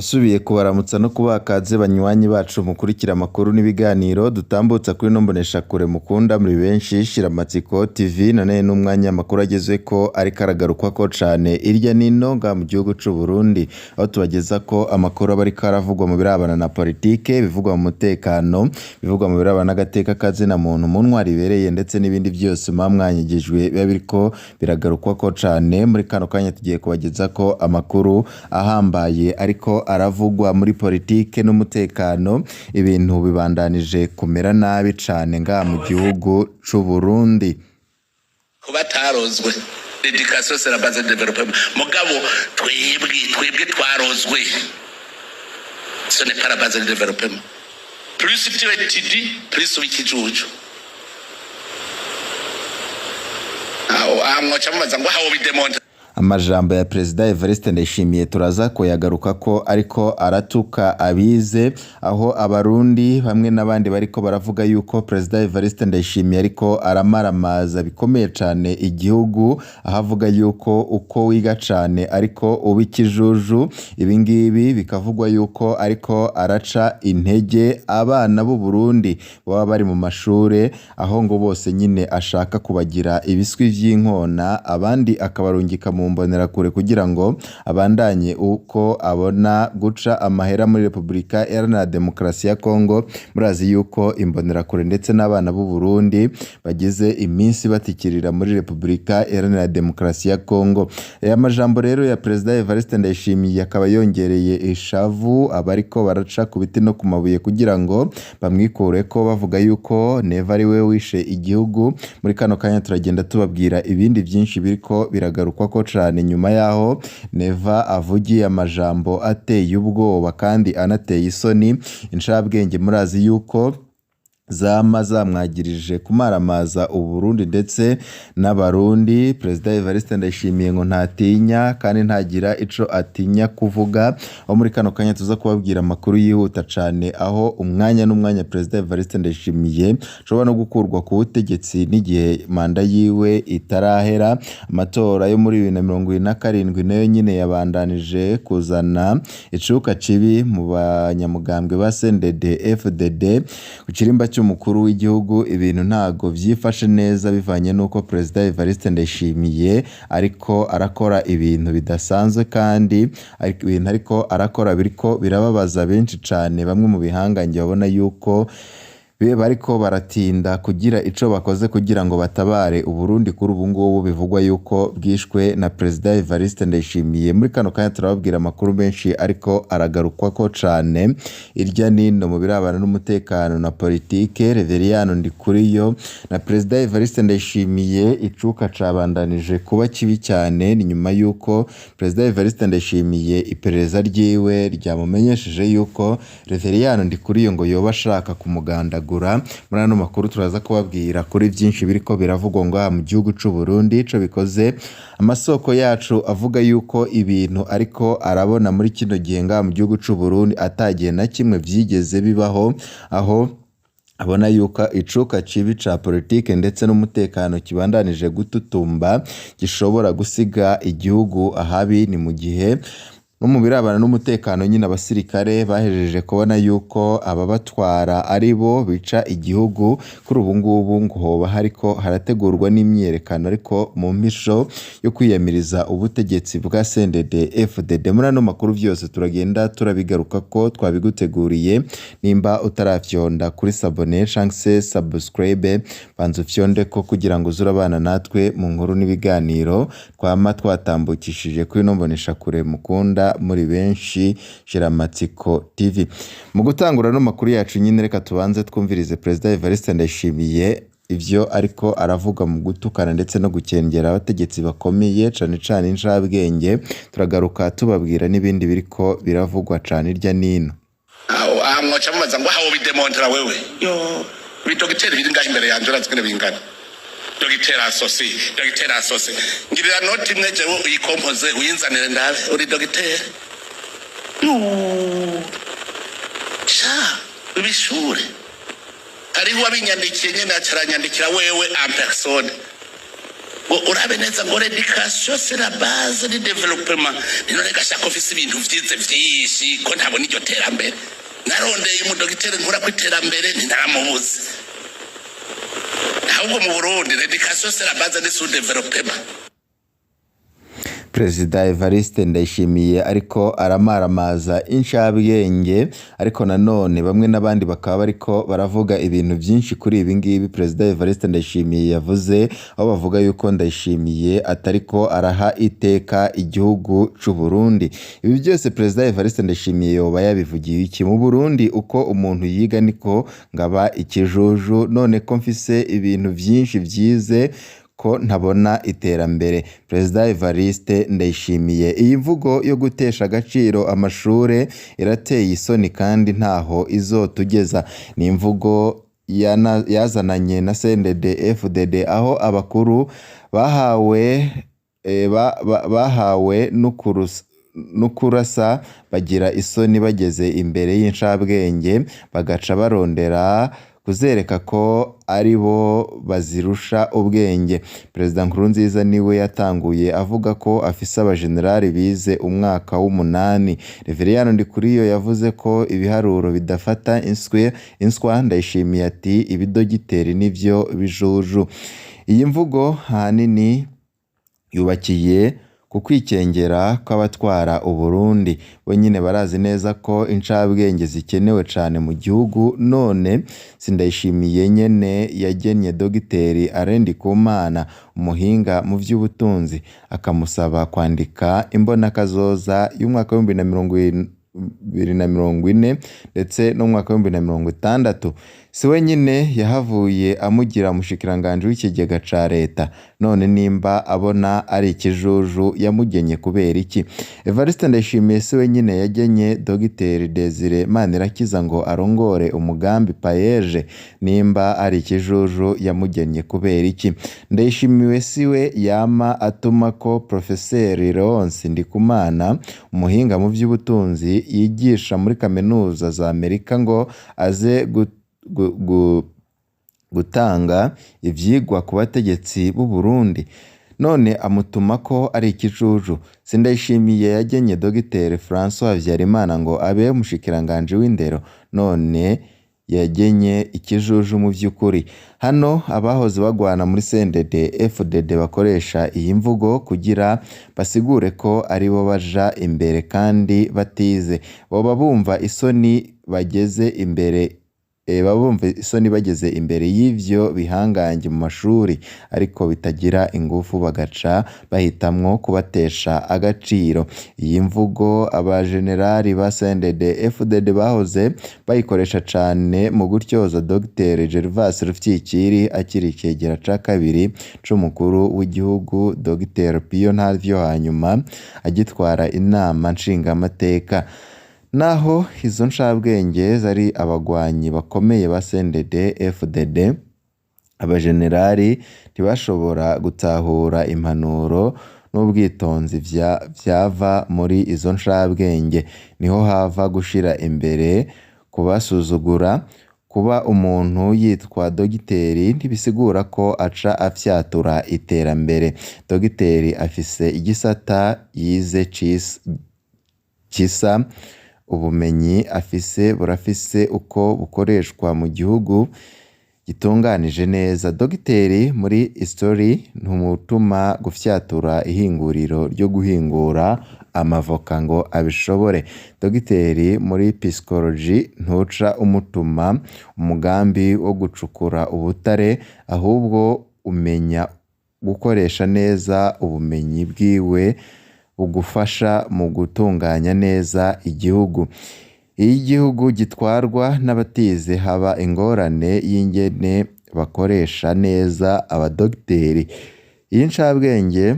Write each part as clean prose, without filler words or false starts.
Ndasubiye kubaramutsa no kubaha ikaze banywanyi bacu mukurikira amakuru n'ibiganiro dutambutsa kuri ino mboneshakure mukunda muri benshi Shiramatsiko TV. None n'umwanya amakuru agezweko ariko aragarukwako cane irya nino ngaha mu gihugu c'Uburundi, aho tubagezako amakuru aba ariko aravugwa mu birabana na politike, ibivugwa mu mutekano, ibivugwa mu birabana n'agateka ka zina muntu mu ntwaro ibereye, ndetse n'ibindi vyose muba mwanyigijwe biba biriko biragarukwako cane. Muri kano kanya tugiye kubagezako amakuru ahambaye ariko aravugwa muri politike n'umutekano. Ibintu bibandanije kumera nabi cane ngaha mu gihugu c'Uburundi. Kuba atarozwe, l'éducation, c'est la base de développement. Mugabo twebwe twarozwe, ce n'est pas la base de développement. Plus tu étudies, plus uba ikijuju. Aho aha mwoca mubaza ngo aho bidemonta. Amajambo ya Perezida Evariste Ndayishimiye turaza kuyagarukako, ariko aratuka abize, aho Abarundi bamwe n'abandi bariko baravuga yuko Perezida Evariste Ndayishimiye ariko aramaramaza bikomeye cane igihugu, aho avuga yuko uko wiga cane ariko uba ikijuju. Ibi ngibi bikavugwa yuko ariko araca intege abana b'u Burundi baba bari mu mashure, aho ngo bose nyine ashaka kubagira ibiswi vy'inkona, abandi akabarungika mu mbonerakure kugira ngo abandanye uko abona guca amahera muri Repubulika Iharanira Demokarasi ya Kongo. Murazi yuko imbonerakure ndetse n'abana b'u Burundi bagize iminsi batikirira muri Repubulika Iharanira Demokarasi ya Kongo. Aya majambo rero ya Perezida Evariste Ndayishimiye akaba yongereye ishavu abariko baraca ku biti no ku mabuye kugira ngo bamwikureko, bavuga yuko Neva ari we wishe igihugu. Muri kano kanya turagenda tubabwira ibindi vyinshi biriko biragarukwako cane nyuma yaho Neva avugiye amajambo ateye ubwoba kandi anateye isoni. Incabwenge murazi yuko zama zamwagirije kumaramaza Uburundi ndetse n'Abarundi. Perezida Evariste Ndayishimiye ngo ntatinya kandi ntagira ico atinya kuvuga, aho muri kano kanya tuza kubabwira amakuru yihuta cane, aho umwanya n'umwanya Perezida Evariste Ndayishimiye ashobora no gukurwa ku butegetsi n'igihe manda yiwe itarahera. Amatora yo muri 2027 nayo nyine yabandanije kuzana icuka cibi mu banyamugambwe ba CNDD FDD ku kirimba cy'umukuru w'igihugu. Ibintu ntago vyifashe neza bivanye n'uko Perezida Evariste Ndayishimiye ariko arakora ibintu bidasanzwe, kandi ibintu ariko arakora biriko birababaza benshi cane. Bamwe mu bihangange babona yuko bariko baratinda kugira ico bakoze kugira ngo batabare Uburundi kuri ubu ngubu bivugwa yuko bwishwe na Perezida Evariste Ndayishimiye. Muri kano kanya turababwira amakuru menshi ariko aragarukwako cane irya nino mu birabana n'umutekano na politike. Reveriyano Ndikuriyo na Perezida Evariste Ndayishimiye, icuka cabandanije kuba kibi cyane. Ni nyuma yuko Perezida Evariste Ndayishimiye iperereza ryiwe ryamumenyesheje yuko Reveriyano Ndikuriyo ngo yoba ashaka kumugandagura. Muri ano makuru turaza kubabwira kuri byinshi biriko biravugwa ngaha mu gihugu c'u Burundi. Ico bikoze, amasoko yacu avuga yuko ibintu ariko arabona muri kino gihe ngaha mu gihugu c'u Burundi atagihe na kimwe vyigeze bibaho, aho abona yuko icuka cibi ca politike ndetse n'umutekano kibandanije gututumba, gishobora gusiga igihugu ahabi. Ni mu gihe no mu birabana n'umutekano nyine abasirikare bahejeje kubona yuko ababatwara ari bo bica igihugu. Kuri ubu ngubu ngo hoba hariko harategurwa n'imyiyerekano ariko mu mpisho yo kwiyamiriza ubutegetsi bwa CNDD FDD. Muri ano makuru vyose turagenda turabigarukako, twabiguteguriye. Nimba utaravyonda kuri s'abonner canke se subscribe, banza ufyondeko kugira ngo uze urabana natwe mu nkuru n'ibiganiro twama twatambukishije kuri ino mboneshakure mukunda muri benshi Shiramatsiko TV. Mu gutangura ano makuru yacu nyine, reka tubanze twumvirize Perezida Evariste Ndayishimiye ivyo ariko aravuga mu gutukana ndetse no gukengera abategetsi bakomeye, cane cane incabwenge. Turagaruka tubabwira n'ibindi biriko biravugwa cane irya nino. Aho aha mwoca mubaza ngo aho bidemontera wewe yo ibidogiteri biri ngaho imbere yanje, urazi ingene bingana: dogiteri asosi, dogiteri asosi. Ngirira note imwe jewe uyikompoze uyinzanire ndabe uri dogiteri. Yuuu. Sha ibishure hariho uwabinyandikiye nyene, acaranyandikira wewe en personne. Ngo urabe neza ngo l'éducation, c'est la base du développement. None gashaka ufise ibintu vyize vyinshi, ko ntabona iryo terambere? Narondeye umudogiteri nkura ku iterambere, ntinamubuze. Ahubwo mu Burundi, l'éducation, c'est la base du sous-développement. Perezida Evariste Ndayishimiye ariko aramaramaza incabwenge, ariko nanone bamwe n'abandi bakaba bariko baravuga ibintu byinshi kuri ibi ngibi Perezida Evariste Ndayishimiye yavuze, aho bavuga yuko Ndayishimiye atariko araha iteka igihugu c'u Burundi. Ibi byose Perezida Evariste Ndayishimiye yoba yabivugiye iki? Mu Burundi uko umuntu yiga niko ngaba ikijuju. None ko mfise ibintu vyinshi vyize, ko ntabona iterambere? Perezida Evariste Ndayishimiye, iyi mvugo yo gutesha agaciro amashure irateye isoni kandi ntaho izotugeza. Ni imvugo yazananye na CNDD FDD, aho abakuru bahawe n'ukurasa bagira isoni bageze imbere y'incabwenge, bagaca barondera kuzereka ko ari bo bazirusha ubwenge. Perezida Nkurunziza niwe yatanguye avuga ko afise abajenerali bize umwaka w'umunani. Reveriyano Ndikuriyo yavuze ko ibiharuro bidafata inswa. Ndayishimiye ati ibidogiteri nivyo bijuju. Iyi mvugo ahanini yubakiye ku kwikengera kw'abatwara Uburundi. Bo nyene barazi neza ko incabwenge zikenewe cane mu gihugu. None Sindayishimiye nyene yagennye Dogiteri Alain Ndikumana, umuhinga mu vy'ubutunzi, akamusaba kwandika imbonakazoza y'umwaka w'2040 ndetse no mu mwaka w'2060. Si we nyene yahavuye amugira umushikiranganji w'ikigega ca leta? None nimba abona ari ikijuju, yamugenye kubera iki? Evariste Ndayishimiye si we nyene yagenye Dogiteri Desire Manirakiza ngo arongore umugambi PAEEJ? Nimba ari ikijuju, yamugenye kubera iki? Ndayishimiye si we yama atuma ko Profeseri Leonce Ndikumana, umuhinga mu vy'ubutunzi yigisha muri kaminuza za Amerika, ngo aze gutanga ivyigwa ku bategetsi b'u Burundi? None amutuma ko ari ikijuju? Sindayishimiye yagenye Dogiteri François Habyarimana ngo abe umushikiranganji w'indero? None yagenye ikijuju mu vy'ukuri? Hano abahoze bagwana muri CNDD FDD bakoresha iyi mvugo kugira basigure ko aribo baja imbere kandi batize. Boba bumva isoni bageze imbere baba bumva isoni bageze imbere y'ivyo bihangange mu mashuri ariko bitagira ingufu, bagaca bahitamwo kubatesha agaciro. Iyi mvugo abajenerali ba CNDD FDD bahoze bayikoresha cane mu gutyoza Dr Gervas Rufyikiri akiri icegera ca kabiri c'umukuru w'igihugu, Dr Pio Ntavyo hanyuma agitwara Inama Nshingamateka. Naho izo ncabwenge zari abagwanyi bakomeye ba CNDD FDD, abajenerali ntibashobora gutahura impanuro n'ubwitonzi vyava muri izo ncabwenge. Niho hava gushira imbere kubasuzugura. Kuba umuntu yitwa dogiteri ntibisigura ko aca afyatura iterambere. Dogiteri afise igisata yize kisa, ubumenyi afise burafise uko bukoreshwa mu gihugu gitunganije neza. Dogiteri muri histoire ntumutuma gufyatura ihinguriro ryo guhingura amavoka ngo abishobore. Dogiteri muri psychologie ntuca umutuma umugambi wo gucukura ubutare, ahubwo umenya gukoresha neza ubumenyi bwiwe bugufasha mu gutunganya neza igihugu. Iyo igihugu gitwarwa n'abatize, haba ingorane y'ingene bakoresha neza abadogiteri. Iyo incabwenge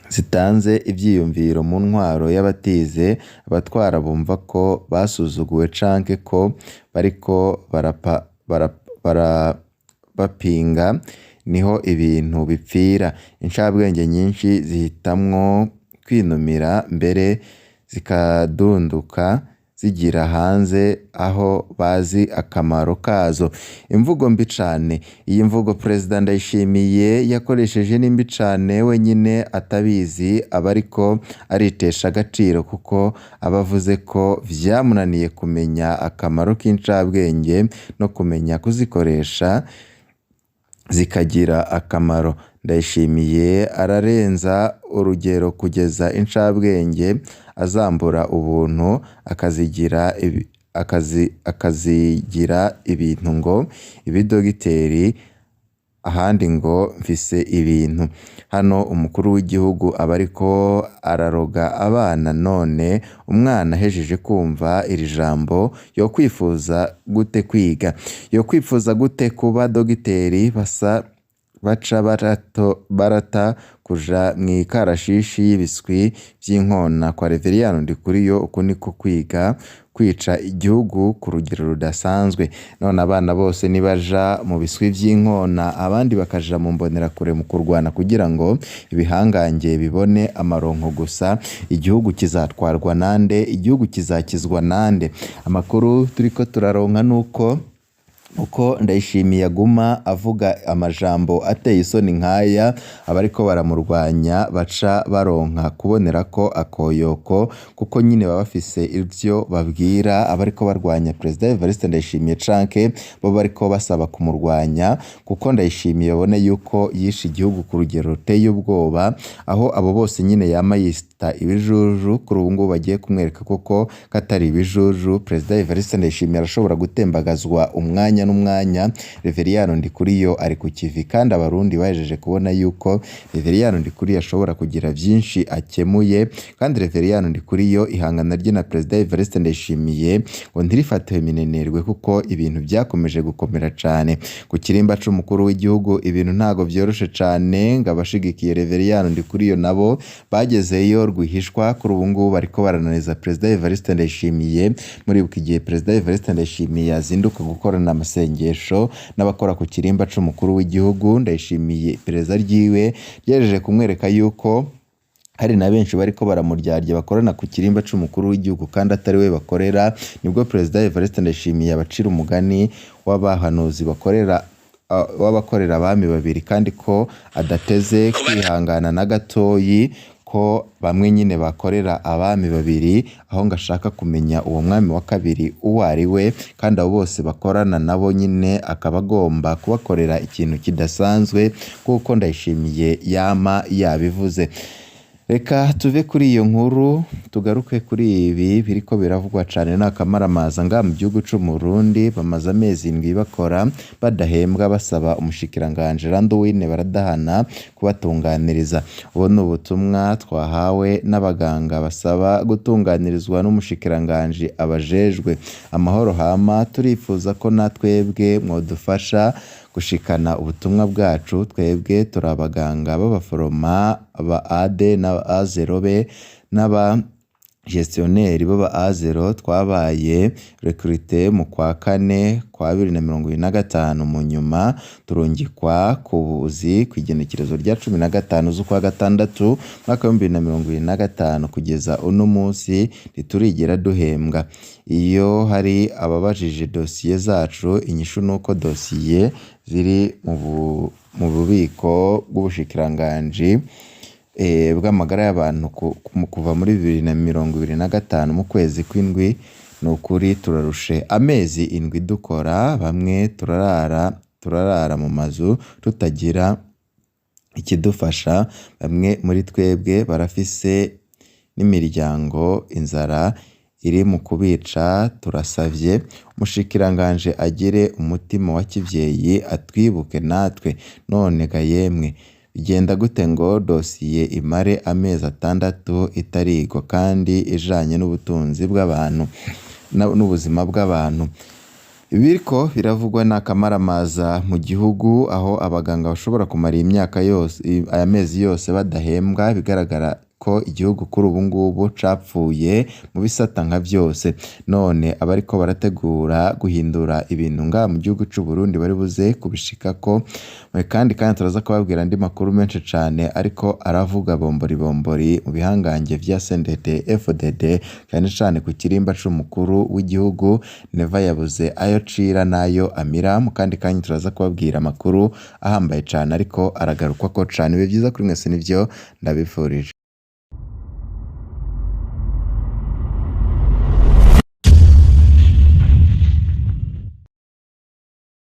zitanze ivyiyumviro mu ntwaro y'abatize, abatwara bumva ko basuzuguwe canke ko bariko barabapinga. Niho ibintu bipfira. Incabwenge nyinshi zihitamwo kwinumira, mbere zikadunduka. zigira hanze aho bazi akamaro kazo. Imvugo mbi cane. Iyi mvugo Perezida Ndayishimiye yakoresheje ni mbi cane, wenyine atabizi aba ariko aritesha agaciro kuko aba avuze ko vyamunaniye kumenya akamaro k'incabwenge no kumenya kuzikoresha zikagira akamaro. Ndayishimiye ararenza urugero kugeza incabwenge azambura ubuntu akazigira ibintu ngo ibidogiteri, ahandi ngo mfise ibintu. Hano umukuru w'igihugu aba ariko araroga abana, none umwana ahejeje kumva iri jambo yokwifuza gute kwiga? Yokwifuza gute kuba dogiteri? Basa baca barata kuja mw'ikarashishi y'ibiswi vy'inkona kwa Reveriyano Ndikuriyo. Uku niko kwiga kwica igihugu ku rugero rudasanzwe. None abana bose nibaja mu biswi vy'inkona, abandi bakaja mu mbonerakure mu kurwana kugira ngo ibihangange bibone amaronko gusa, igihugu kizatwarwa nande? Igihugu kizakizwa nande? Amakuru turiko turaronka nuko uko Ndayishimiye aguma avuga amajambo ateye isoni nk'aya, abariko baramurwanya baca baronka kubonerako akoyoko, kuko nyine baba bafise ivyo babwira abariko barwanya Perezida Evariste Ndayishimiye canke bo bariko basaba kumurwanya, kuko Ndayishimiye babone yuko yishe igihugu ku rugero ruteye ubwoba, aho abo bose nyine yama yita ibijuju, kuri ubu ngubu bagiye kumwereka koko ko atari ibijuju. Perezida Evariste Ndayishimiye arashobora gutembagazwa umwanya n'umwanya. Reveriyano Ndikuriyo ari ku kivi, kandi abarundi bahejeje kubona yuko Reveriyano Ndikuriyo ashobora kugira vyinshi akemuye, kandi Reveriyano Ndikuriyo ihangana rye na Perezida Evariste Ndayishimiye ngo ntirifatiwe minenerwe, kuko ibintu vyakomeje gukomera cane ku kirimba c'umukuru w'igihugu. Ibintu ntago vyoroshe cane, ngo abashigikiye Reveriyano Ndikuriyo nabo bagezeyo rwihishwa, kuri ubu ngubu bariko barananiza Perezida Evariste Ndayishimiye. Muribuka igihe Perezida Evariste Ndayishimiye yazinduka gukorana amasengesho n'abakora ku kirimba c'umukuru w'igihugu, Ndayishimiye iperereza ryiwe ryejeje kumwereka yuko hari na benshi bariko baramuryarya bakorana ku kirimba c'umukuru w'igihugu kandi atari we bakorera. Nibwo Perezida Evariste Ndayishimiye abacira umugani w'abahanuzi bakorera w'abakorera abami babiri, kandi ko adateze kwihangana na gatoyi ko bamwe nyine bakorera abami babiri, aho ngo ashaka kumenya uwo mwami wa kabiri uwo ari we, kandi abo bose bakorana nabo nyine akaba agomba kubakorera ikintu kidasanzwe, kuko Ndayishimiye yama yabivuze. Reka tuve kuri iyo nkuru tugaruke kuri ibi biriko biravugwa cane n'akamaramaza ngaha mu gihugu c'Uburundi. Bamaze amezi 7 bakora badahembwa, basaba umushikiranganji Randuwine Baradahana kubatunganiriza. Ubu ni ubutumwa twahawe n'abaganga basaba gutunganirizwa n'umushikiranganji abajejwe amahoro. Hama turifuza ko na twebwe mwodufasha gushikana ubutumwa bwacu. Twebwe turi abaganga b'abaforoma ba AD n'aba A0 B n'aba gestionnaire b'aba A0, twabaye recruté mu kwa kane kwa 2025, mu nyuma turungikwa ku buzi kw'igenekerezo rya 15 z'ukwa gatandatu mwaka wa 2025. Kugeza uno munsi ntiturigera duhembwa. Iyo hari ababajije dosiye zacu, inyishu nuko dosiye ziri mu bubiko bw'ubushikiranganji bw'amagara y'abantu kuva muri 2025 mu kwezi kw'indwi. Ni ukuri turarushe, amezi 7 dukora, bamwe turarara mu mazu tutagira ikidufasha, bamwe muri twebwe barafise n'imiryango, inzara iri mu kubica. Turasavye umushikiranganji agire umutima wa kivyeyi atwibuke natwe. None ga yemwe, bigenda gute ngo dosiye imare amezi 6 itarigwa kandi ijanye n'ubutunzi bw'abantu n'ubuzima bw'abantu? Ibiriko biravugwa n'akamaramaza mu gihugu, aho abaganga bashobora kumara imyaka yose, aya mezi yose badahembwa. Bigaragara ko igihugu kuri ubu ngubu capfuye mu bisata nka vyose. None abariko barategura guhindura ibintu ngaha mu gihugu c'u Burundi bari buze kubishikako. Kandi turaza kubabwira andi makuru menshi cane ariko aravuga bombori bombori mu bihangange vya CNDD FDD, cane cane ku kirimba c'umukuru w'igihugu. Neva yabuze ayo cira n'ayo amira. Mu kandi kanya turaza kubabwira amakuru ahambaye cane ariko aragarukwako cane. Ibihe vyiza kuri mwese nivyo ndabifurije.